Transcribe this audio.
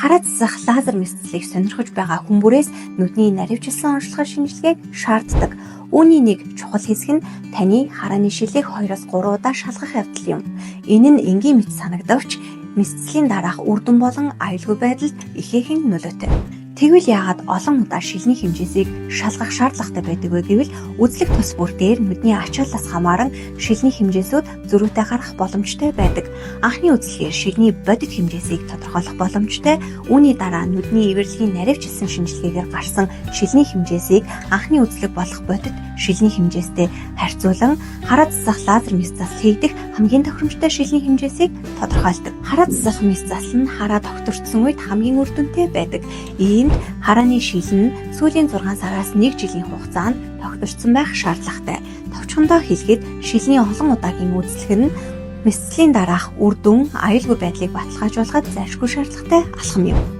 Хараа засах лазер мэс заслыг сонирхож байгаа хүн бүрээс нүдний наривчлсан онцлогын шинжилгээг шаарддаг. Үүний нэг чухал хэсэг нь таны харааны шилийг 2-3 удаа шалгах явдал юм. Энэ нь энгийн мэт санагдавч мэс заслийн дараах үр дүн болон аюулгүй байдалд ихээхэн нөлөөтэй. Тэгвэл яагаад олон удаа шилний хэмжээсийг шалгах шаардлагатай байдаг вэ гэвэл үзлэг тус бүр дээр нүдний ачааллаас хамааран шилний хэмжээсүүд зөрүүтэй гарах боломжтой байдаг. Анхны үзлэгээр шилний бодит хэмжээсийг тодорхойлох боломжтой. Үүний дараа нүдний эвэрлэгийн наривчлсан шинжилгээгээр гарсан шилний хэмжээсийг анхны үзлэг болох бодит шилний хэмжээстэй харьцуулан хараа засах лазер мэс засал хийгдэх хамгийн тохиромжтой шилний хэмжээсийг тодорхойлдог. Хараа засах мэс засал нь хараа тогтворцсон үед хамгийн үр дүнтэй байдаг. Иймд харааны шил нь сүүлийн 6 сараас 1 жилийн хугацаанд тогтворцсон байх шаардлагатай. Товчхондоо хэлэхэд шилний олон удаагийн үзлэг нь мэс заслийн дараах үр дүн, аюулгүй байдлыг баталгаажуулахад зайлшгүй шаардлагатай алхам юм.